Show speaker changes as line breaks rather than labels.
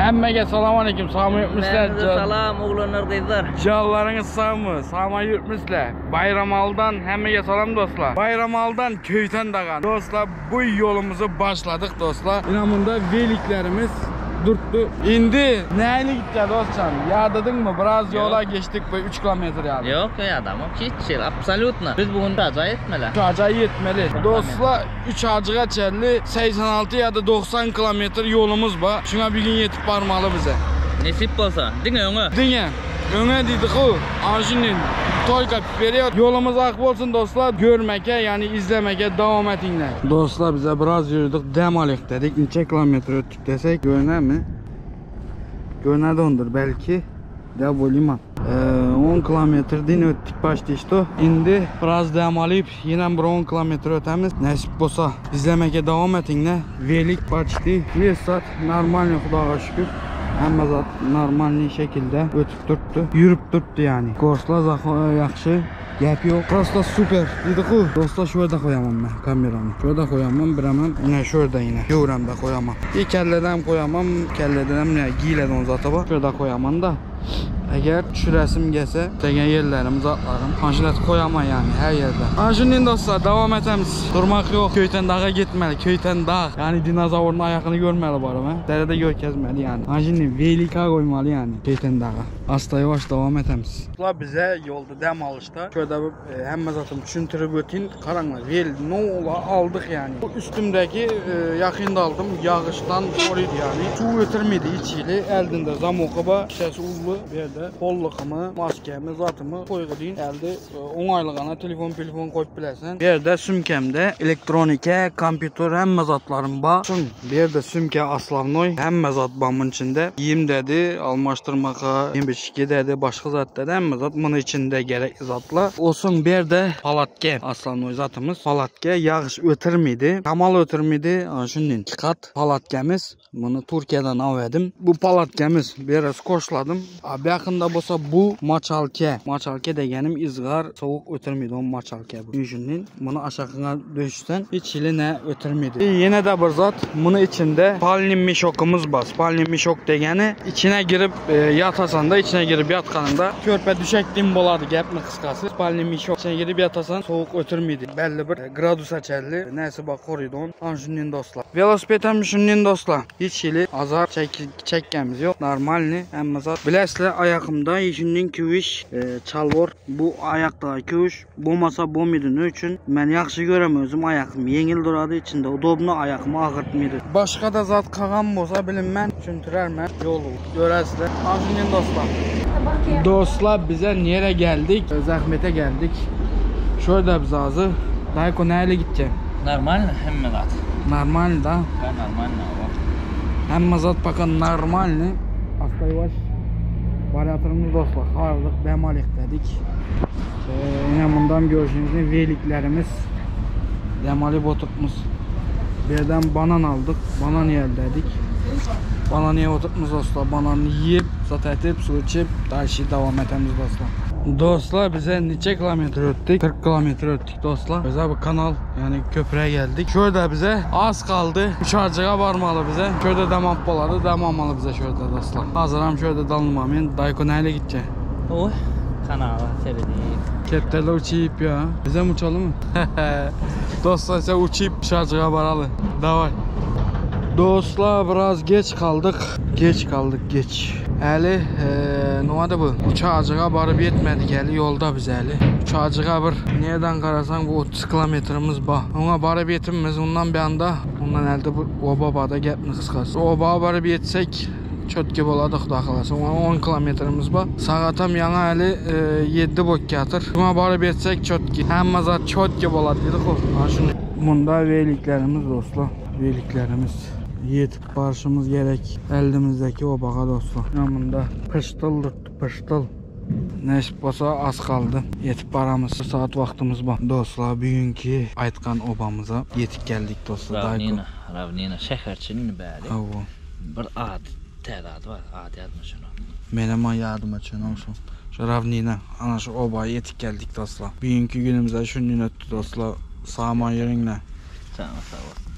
Hemmege salam aleyküm. Sağ yurtmuşlar.
Hemmäňize salam oglanlar gyzlar.
Canlarınız sağ mı? Sağ yurtmuşlar. Bayramaldan hemmege salam dostlar. Bayramaldan köyten dağan. Dostlar bu yolumuzu başladık dostlar. İnanın veliklerimiz durttu. İndi. Neyle gideceğiz dostlar? Yağdadın mı? Biraz yola geçtik bu 3 kilometre yani.
Ýok ýadamok hiç ýer absolýutno. Biz bu gün raja etmeli.
3 ağaca yetmeli. Dostlar 3 ağaca çelli 86 ya da 90 kilometre yolumuz var. Şuna bir gün yetip varmalı bize.
Nesip bolsa diňe öňe.
Diňe öňe dedik o. Anjinin toyka veriyor. Yolumuz ak olsun dostlar. Görmeke yani izlemeke devam etinler. Dostlar bize biraz yürüdük. Dem alık dedik. Neçe kilometre öttük desek görüner mi? Görüner de ondur belki. De bu liman. Ee, 10 kilometre din öttük başta işte. Indi biraz dem alıp yine bir 10 kilometre ötemiz. Nasip bolsa izlemeke devam etinler. Velik başladı. Bir saat normal Xudağa şükür. Hemme zat normal şekilde ötüp durttu. Yürüp durttu yani. Korslar yaxşı. Gap yok. Просто süper. Dedik o. Dostlar şurada koyamam ben kameramı. Şurada koyamam bir hemen yine şurada yine. Görem de koyamam. Bir kelleden koyamam. Kelleden ne giyileden zatı var. Şurada koyamam da. Eğer düşüresim gelse degen yerlerim, zatlarım. Anjinet koyamam yani her yerde. Anjinin dostlar devam etemiz. Durmak yok. Köyten dağa gitmeli. Köyten dağ. Yani dinozorun ayağını görmeli barım he. Derede gör gezmeli yani. Anjinin velika koymalı yani. Köyten dağa. Asta yavaş devam etemiz. Dostlar bize yolda dem alışta. Şöyle bir e, hemme zatım düşüntürüp ötün. Karanlar vel ne ola aldık yani. Bu üstümdeki e, yakında aldım. Yağıştan koruydu yani. Su ötürmedi içiyle. Eldinde zamoku ba. Şişesi ullu. Bir yerde kollukumu, maskemi, zatımı koygu deyin. Elde e, onaylığına telefon telefon koyup bilesin. Bir yerde sümkemde elektronike, kompüter hemme zatlarım ba. Şun bir yerde sümke aslavnoy hemme zat bamın içinde. Giyim dedi, almaştırmaka, giyim biçki dedi, başka zat dedi. Hemme zat bunun içinde gerekli zatla. Olsun bir yerde palatke aslavnoy zatımız. Palatke yağış ötürmedi. Kamal ötürmedi. Şunun iki kat palatkemiz. Bunu Türkiye'den aldım. Bu palatkemiz biraz koşladım. Abi yakında bolsa bu maçalke. Maçalke degenim izgar soğuk ötürmedi. O maçalke bu. Şunun bunu aşağına düşsen hiç ile ne ötürmedi. E, yine de bir zat bunu içinde palni mişokumuz var. Palni mişok degeni içine girip e, yatasan da içine girip yatkanında körpe düşekliğim boladı gapni kıskası. Palni mişok içine girip yatasan soğuk ötürmedi. Belli bir gradusa çelli. Neyse bak koridon. An şunun dostlar. Velosiped hem şunun dostlar. Hiç ili azar çek, çekkemiz yok. Normalni hem zat. Bilesle ayakımda şunun küvüş e, çalvor. Bu ayakta küvüş. Bolmasa bolmuydu. Ne üçün? Ben yaxşı görem özüm ayakım. Yengil duradı içinde. Udobno ayakımı ağırtmıydı. Başka da zat kagan bolsa bilinmen. Düşüntürermen. Yolu göresizler. An şunun dostlar. Dostlar bize nereye geldik? Zahmete geldik. Şurada biz azı. Dayko neyle gideceğim?
Normalno hemme zat.
Normal da.
Ben normalno.
Hemme zat bakın normalni. Asta yavaş. Varyatörümüz dostlar. Harlık demalik dedik. Ee, yine bundan gördüğünüz veliklerimiz. Demali oturtmuş. Birden banan aldık. Banan dedik. Banan yiyip oturtmuş dostlar. Bananı yiyip, zat etip, su içip, daha işi devam etemiz dostlar. Dostlar bize neçe kilometre öttük? 40 kilometre öttük dostlar. Bize bu kanal yani köprüye geldik. Şurada bize az kaldı. Üç ağacığa varmalı bize. Şurada demam boladı. Demam bize şurada dostlar. Hazıram şurada dalınmam. Dayko neyle gidecek?
Oy kanala seyredeyim.
Kepterler uçuyup ya. Bize mi uçalım mı? Dostlar sen uçuyup dışarıya varalı. Davay. Dostlar biraz geç kaldık. Geç kaldık geç. Əli, e, nə bu? Uçağıcığa barıb yetmədik əli, yolda biz əli. Uçağıcığa bir nereden qarasan bu 30 kilometrimiz var. Ona barıb yetinmiz, ondan bir anda, ondan əldə bu oba bada gəpni qısqası. Obaya barıb yetsək çötki boladı xuda xalasa. Ona 10 kilometrimiz var. Saatam yana əli e, 7 bok yatır. Buna barıb yetsək çötki. Həmmə zat çötki boladı dedik o. Ha şunu. Bunda veliklerimiz dostlar. Veliklerimiz. Yetip barışımız gerek elimizdeki o bağa dostlar. Bunda pıştıl tuttu pıştıl. Nesip olsa az kaldı. Yetip baramız. Saat vaxtımız var. Dostlar bugünkü aytkan obamıza yetip geldik dostlar.
Ravnina, Ravnina şäherçinin bäri.
Avo.
Bir ad, täze var. Ad ýadma şunu.
Benim yardıma çön olsun. Şu Ravnina, ana şu obaya yetip geldik dostlar. Bugünkü günümüze şunun öttü dostlar. Sağman yerinle.
Sağ ol, sağ ol.